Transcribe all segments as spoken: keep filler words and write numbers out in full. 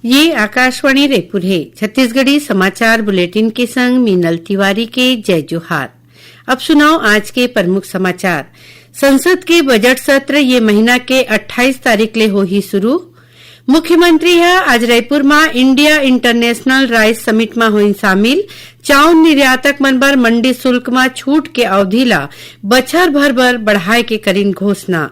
ये आकाशवाणी रायपुर हे। छत्तीसगढ़ी समाचार बुलेटिन के संग मीनल तिवारी के जय जोहार। अब सुनव आज के प्रमुख समाचार। संसद के बजट सत्र ये महीना के अट्ठाईस तारीख ले होही शुरू। मुख्यमंत्री ह आज रायपुर म India International Rice Summit म होइन शामिल। चाउर निर्यातक मन बर मंडी शुल्क म छूट के अवधि ला बछर भर बर बढ़ाए के करिन घोषणा।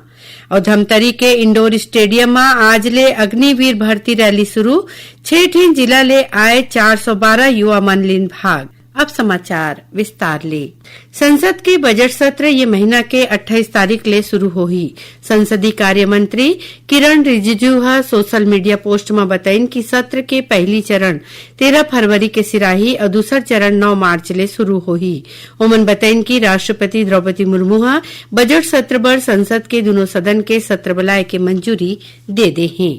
अउ धमतरी के इंडोर स्टेडियम म आज ले अग्निवीर भर्ती रैली शुरू। छह ठिन जिला ले आए चार सौ बारह युवा मन लीन भाग। अब समाचार विस्तार ले। संसद के बजट सत्र ये महीना के अट्ठाईस तारीख ले शुरू होही। संसदीय कार्य मंत्री किरण रिजिजू ह सोशल मीडिया पोस्ट म बतइन कि सत्र के पहली चरण तेरह फरवरी के सिराही अउ दूसर चरण नौ मार्च ले शुरू होही। ओमन बतइन कि राष्ट्रपति द्रौपदी मुर्मू ह बजट सत्र बर संसद के दुनों सदन के सत्र बुलाए के मंजूरी दे दे हे।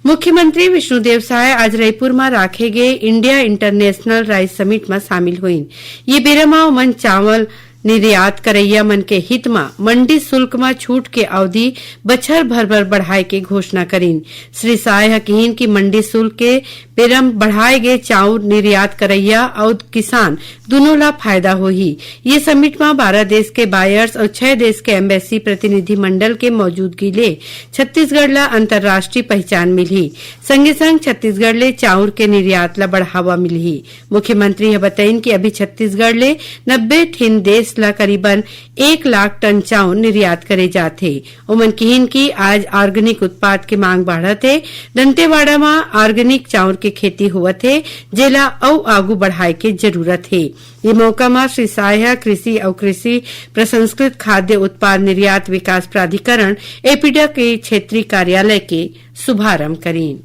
मुख्यमंत्री विष्णुदेव साय आज रायपुर म राखे गे India International Rice Summit म शामिल होइन। ये बेरा म ओमन चावल निर्यात करइया मन के हित म मंडी शुल्क म छूट के अवधि बछर भर बर बढ़ाए के घोषणा करिन। श्री साय ह किहिन कि मंडी शुल्क के बेरा म बढ़ाए गे चाउर निर्यात करइया अउ किसान दुनों ला फायदा होही। ये समिट म बारह देश के बायर्स अउ छह देश के एम्बेसी प्रतिनिधिमंडल के मौजूदगी ले छत्तीसगढ़ ला अंतर्राष्ट्रीय पहचान मिलही। संगे संग छत्तीसगढ़ ले चाउर के निर्यात ला बढ़ावा मिलही। मुख्यमंत्री ह बतइन कि अभी छत्तीसगढ़ ले नब्बे ठिन देश ला करीबन एक लाख टन चाउर निर्यात करे जात हे। ओमन किहिन कि आज ऑर्गेनिक उत्पाद के मांग बढ़त हे। दंतेवाड़ा म ऑर्गेनिक चाउर के खेती होवत हे, जेला अउ आगू बढ़ाए के जरूरत हे। ये मौका म श्री साय ह कृषि अउ कृषि प्रसंस्कृत खाद्य उत्पाद निर्यात विकास प्राधिकरण, एपीडा के क्षेत्रीय कार्यालय के शुभारंभ करीन।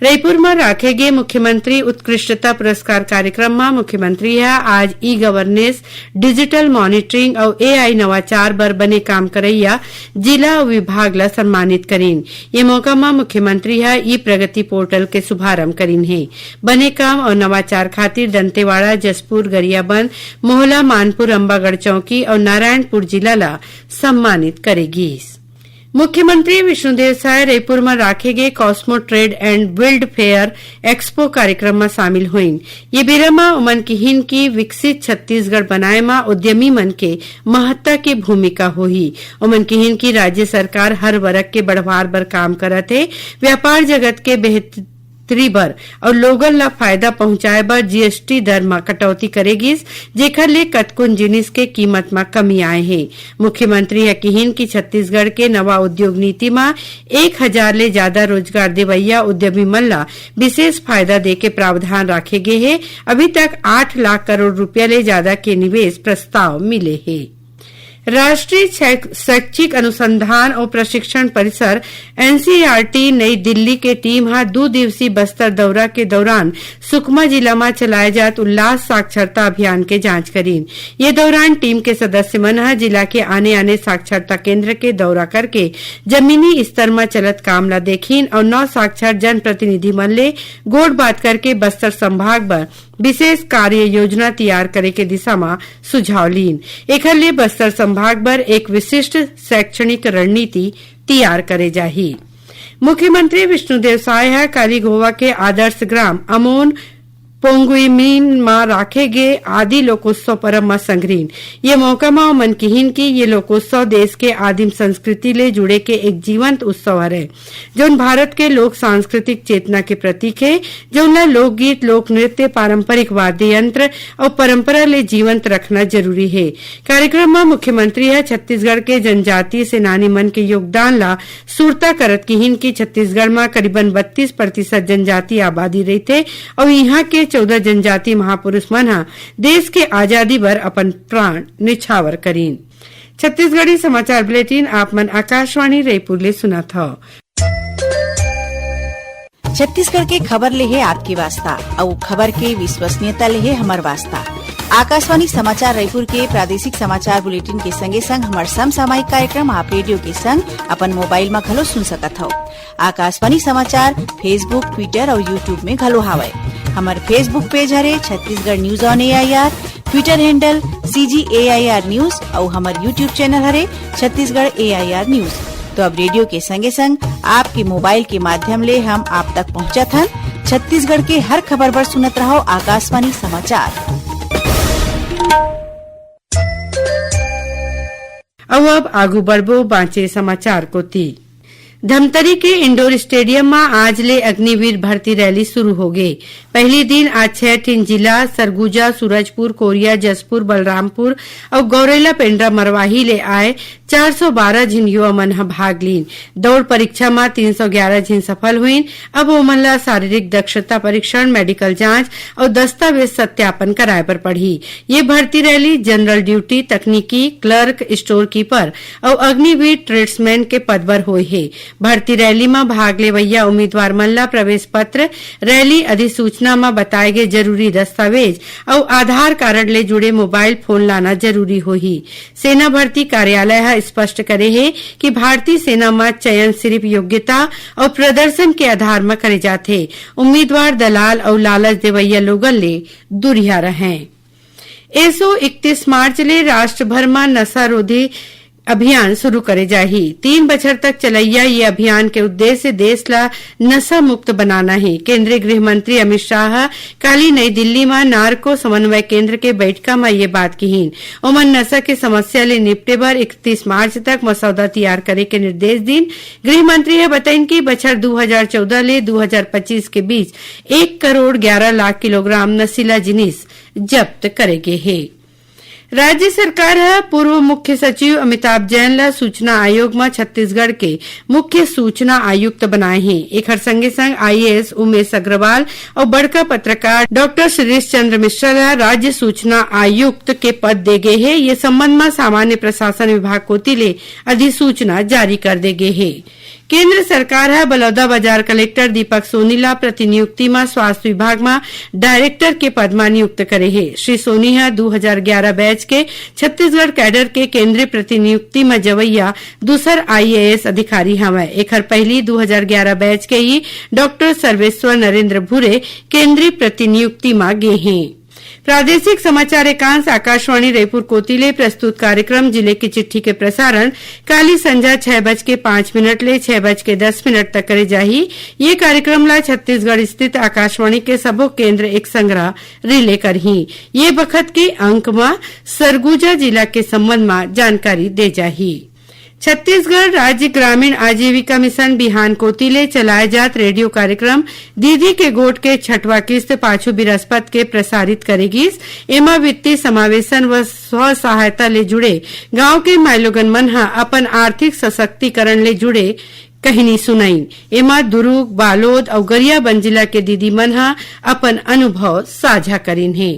रईपुर म राखे गे मुख्यमंत्री उत्कृष्टता पुरस्कार कार्यक्रम म मुख्यमंत्री ह आज ई गवर्नेंस, डिजिटल मॉनिटरिंग अउ एआई नवाचार बर बने काम करइया जिला अउ विभाग ल सम्मानित करीन। ये मौका म मुख्यमंत्री ह ई प्रगति पोर्टल के शुभारंभ करीन हे। बने काम अउ नवाचार खातिर दंतेवाड़ा, जशपुर, गरियाबंद, मोहला, मानपुर, अम्बागढ़ चौकी अउ नारायणपुर जिला ल सम्मानित करे गीस। मुख्यमंत्री विष्णुदेव साय रईपुर म राखे गे Cosmo Trade and Build Fair Expo कार्यक्रम म शामिल होइन। ये बेरा म ओमन किहिन कि विकसित छत्तीसगढ़ बनाए म उद्यमी मन के महत्ता के भूमिका होही। ओमन किहिन कि राज्य सरकार हर वर्ग के बढ़वार बर काम करत हे। व्यापार जगत के बेहतरी बर अउ लोगन ला फायदा पहुंचाए बर जीएसटी दर म कटौती करे गिस, जेखर ले कतकोन जिनिस के कीमत म कमी आए हे। मुख्यमंत्री ह किहिन कि छत्तीसगढ़ के नवा उद्योग नीति म एक हजार ले जादा रोजगार देवइया उद्यमी मन ला विशेष फायदा दे के प्रावधान राखे गे हे। अभी तक आठ लाख करोड़ रुपया ले जादा के निवेश प्रस्ताव मिले हे। राष्ट्रीय शैक-, शैक्षिक अनुसंधान अउ प्रशिक्षण परिसर, एनसीईआरटी, नई दिल्ली के टीम ह दू दिवसीय बस्तर दौरा के दौरान सुकमा जिला म चलाए जात उल्लास साक्षरता अभियान के जांच करीन। ये दौरान टीम के सदस्य मन ह जिला के आने-आने साक्षरता केंद्र के दौरा करके जमीनी स्तर म चलत काम ल देखिन अउ नौ साक्षर जनप्रतिनिधि मन ले गोठ बात करके बस्तर संभाग बर विशेष कार्य योजना तैयार करे के दिशा म सुझाव लीन। एखर ले बस्तर संभाग बर एक विशिष्ट शैक्षणिक रणनीति तैयार करे जाही। मुख्यमंत्री विष्णुदेव साय ह काली गोवा के आदर्श ग्राम अमोन पोंगुइमिन म राखे गे आदि लोकोत्सव परब म संघरीन। ये मौका म ओमन किहिन कि ये लोकोत्सव देश के आदिम संस्कृति ले जुड़े के एक जीवंत उत्सव हरय, जौन भारत के लोक सांस्कृतिक चेतना के प्रतीक हे, जौन ल लोकगीत, लोक नृत्य, पारंपरिक वाद्य यंत्र अउ परंपरा ले जीवंत रखना जरूरी हे। कार्यक्रम म मुख्यमंत्री ह छत्तीसगढ़ के जनजातीय सेनानी मन के योगदान ला सुरता करत किहिन कि छत्तीसगढ़ म करीबन बत्तीस प्रतिशत जनजातीय आबादी रहिथे अउ इहां के चौदह जनजातीय महापुरुष मन ह देश के आजादी बर अपन प्राण निछावर करीन। छत्तीसगढ़ी समाचार बुलेटिन आप मन आकाशवाणी रईपुर ले सुनत हव। छत्तीसगढ़ के खबर ले हे आपके वास्ता, अउ खबर के विश्वसनीयता ले हे हमर वास्ता। आकाशवाणी समाचार रईपुर के प्रादेशिक समाचार बुलेटिन के संगे संग हमर समसामयिक कार्यक्रम आप रेडियो के संग अपन मोबाइल म घलो सुन सकत हव। आकाशवाणी समाचार Facebook, Twitter अउ YouTube में घलो हावय। हमर Facebook पेज हरे Chhattisgarh news on AIR, Twitter handle CG AIR news अउ हमर YouTube चैनल हरे छत्तीसगढ़ एआईआर न्यूज। तो अब रेडियो के संगे संग आपके मोबाइल के माध्यम ले हम आप तक पहुंचत हन। छत्तीसगढ़ के हर खबर बर सुनत रहव आकाशवाणी समाचार। अउ अब आगू बढ़बो बांचे समाचार कोती। धमतरी के इंडोर स्टेडियम म आज ले अग्निवीर भर्ती रैली शुरू होगे। पहली दिन आज छह ठिन जिला, सरगुजा, सूरजपुर, कोरिया, जशपुर, बलरामपुर अउ गौरेला पेंड्रा मरवाही ले आए चार सौ बारह झिन युवा मन ह भाग लीन। दौड़ परीक्षा म तीन सौ ग्यारह झिन सफल होइन। अब ओमन ला शारीरिक दक्षता परीक्षण, मेडिकल जांच अउ दस्तावेज सत्यापन कराए बर पड़ही। ये भर्ती रैली जनरल ड्यूटी, तकनीकी, क्लर्क, स्टोर कीपर अउ अग्निवीर ट्रेड्समैन के पद बर होए हे। भर्ती रैली म भाग लेवइया उम्मीदवार मन ला प्रवेश पत्र, रैली अधिसूचना म बताए गे जरूरी दस्तावेज अउ आधार कारड ले जुड़े मोबाइल फोन लाना जरूरी होही। सेना भर्ती कार्यालय ह स्पष्ट करे हे कि भारतीय सेना म चयन सिर्फ योग्यता अउ प्रदर्शन के आधार म करे जाथे। उम्मीदवार दलाल अउ लालच देवइया लोगन ले दूरिहा रहें। एसो इकतीस मार्च ले राष्ट्रभर म नशा रोधी अभियान शुरू करे जाही। तीन बछर तक चलइया ये अभियान के उद्देश्य देश ला नशा मुक्त बनाना हे। केंद्रीय गृह मंत्री अमित शाह ह काली नई दिल्ली म नार्को समन्वय केंद्र के बैठका म ये बात किहीन। ओमन नशा के समस्या ले निपटे बर इकतीस मार्च तक मसौदा तैयार करे के निर्देश दीन। गृह मंत्री ह बताइन कि बछर दू हजार चौदह ले दू हजार पच्चीस के बीच एक करोड़ ग्यारह लाख किलोग्राम नशीला जिनिस जब्त करे गे हे। राज्य सरकार ह पूर्व मुख्य सचिव अमिताभ जैन ल सूचना आयोग म छत्तीसगढ़ के मुख्य सूचना आयुक्त बनाए हे। एखर संगे संग आईएएस उमेश अग्रवाल अउ बड़का पत्रकार डॉक्टर शिरीष चंद्र मिश्रा ल राज्य सूचना आयुक्त के पद दे गे हे। ये संबंध म सामान्य प्रशासन विभाग कोति ले अधिसूचना जारी कर दे गे हे। केंद्र सरकार ह बलौदाबाजार कलेक्टर दीपक सोनी ला प्रतिनियुक्ति म स्वास्थ्य विभाग म डायरेक्टर के पद म नियुक्त करे हे। श्री सोनी ह दू हजार ग्यारह बैच के छत्तीसगढ़ कैडर के केंद्रीय प्रतिनियुक्ति म जवइया दूसर आईएएस अधिकारी हवय। एखर पहिली दू हजार ग्यारह बैच के ही डॉक्टर सर्वेश्वर नरेंद्र भूरे केंद्रीय प्रतिनियुक्ति म गे हें। प्रादेशिक समाचार एकांश आकाशवाणी रायपुर कोति ले प्रस्तुत कार्यक्रम जिले की चिट्ठी के प्रसारण काली संझा छह बज के पाँच मिनट ले छह बज के दस मिनट तक करे जाही। ये कार्यक्रम ला छत्तीसगढ़ स्थित आकाशवाणी के सबो केंद्र एक संघरा रिले करही। ये बखत के अंक म सरगुजा जिला के संबंध म जानकारी दे जाही। छत्तीसगढ़ राज्य ग्रामीण आजीविका मिशन बिहान कोति ले चलाए जात रेडियो कार्यक्रम दीदी के गोठ के छठवां किस्त पाछू बिरस्पत के प्रसारित करे गिस। एमा वित्तीय समावेशन व स्व सहायता ले जुड़े गांव के माईलोगन मन ह अपन आर्थिक सशक्तिकरण ले जुड़े कहिनी सुनाइन। एमा दुरूग, बालोद अउ गरियाबंद जिला के दीदी मन ह अपन अनुभव साझा करिन हे।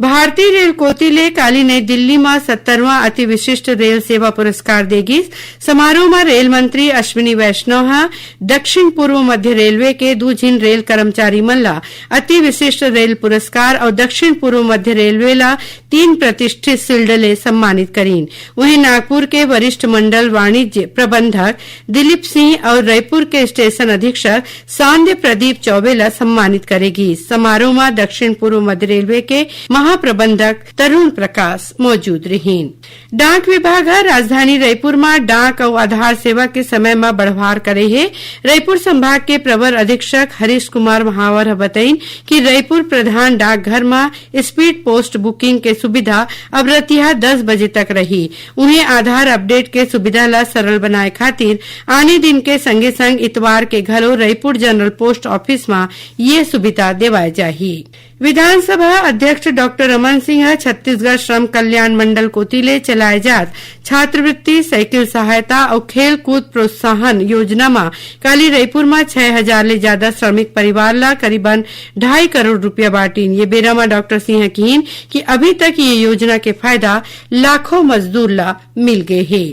भारतीय रेल कोति ले काली नई दिल्ली म सत्तरवां अति विशिष्ट रेल सेवा पुरस्कार दे गिस। समारोह म रेल मंत्री अश्विनी वैष्णव ह दक्षिण पूर्व मध्य रेलवे के दू झिन रेल कर्मचारी मन ला अति विशिष्ट रेल पुरस्कार अउ दक्षिण पूर्व मध्य रेलवे ला तीन प्रतिष्ठित शील्ड ले सम्मानित करीन। वहीं नागपुर के वरिष्ठ मंडल वाणिज्य प्रबंधक दिलीप सिंह अउ रायपुर के स्टेशन अधीक्षक सांध्य प्रदीप चौबे ला सम्मानित करे गिस। समारोह म दक्षिण पूर्व मध्य रेलवे के महाप्रबंधक तरुण प्रकाश मौजूद रिहीन। डाक विभाग ह राजधानी रायपुर म डाक अउ आधार सेवा के समय म बढ़वार करे हे। रायपुर संभाग के प्रवर अधीक्षक हरीश कुमार महावर ह बतइन कि रायपुर प्रधान डाकघर म स्पीड पोस्ट बुकिंग के सुविधा अब रतिहा दस बजे तक रही। उहें, आधार अपडेट के सुविधा ला सरल बनाए खातिर आने दिन के संगे संग इतवार के घलो रायपुर जनरल पोस्ट ऑफिस म ये सुविधा देवाए जाही। विधानसभा अध्यक्ष डॉक्टर रमन सिंह ह छत्तीसगढ़ श्रम कल्याण मंडल कोति ले चलाए जात छात्रवृत्ति, साइकिल सहायता अउ खेलकूद प्रोत्साहन योजना म काली रायपुर म छह हजार ले ज्यादा श्रमिक परिवार ला करीबन ढाई करोड़ रुपया बांटिन। ये बेरा म डॉक्टर सिंह ह किहीन कि अभी तक ये योजना के फायदा लाखों मजदूर ला मिल गे हे।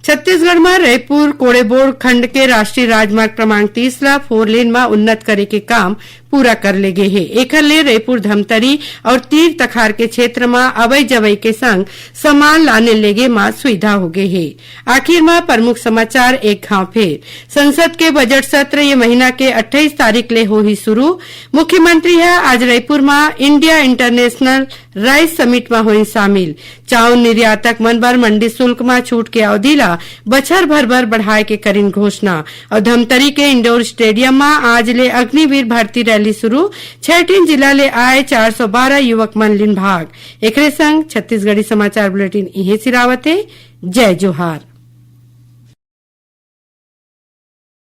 छत्तीसगढ़ म रायपुर कोड़ेबोड़ खंड के राष्ट्रीय राजमार्ग क्रमांक तीस ला फोर लेन म उन्नत करे के काम पूरा कर ले गे हे। एखर ले रईपुर धमतरी और तीर तखार के क्षेत्र म अवई जवई के संग सामान लाने लेगे म सुविधा हो गे हे। आखिर म प्रमुख समाचार एक घाव फेर। संसद के बजट सत्र ये महीना के अट्ठाईस तारीख ले होही शुरू। मुख्यमंत्री ह आज रईपुर म इंडिया इंटरनेशनल राइस समिट म होइन शामिल। चाउर निर्यातक मन बर मंडी शुल्क म छूट के अवधि ला बछर भर बर बढ़ाए के करिन घोषणा। और धमतरी के इंडोर स्टेडियम म आज ले अग्निवीर भर्ती रैली शुरू। छह ठिन जिला ले आए चार सौ बारह युवक मन लिन भाग। एकरे संग छत्तीसगढ़ी समाचार बुलेटिन इहें सिरावत हे। जय जोहार।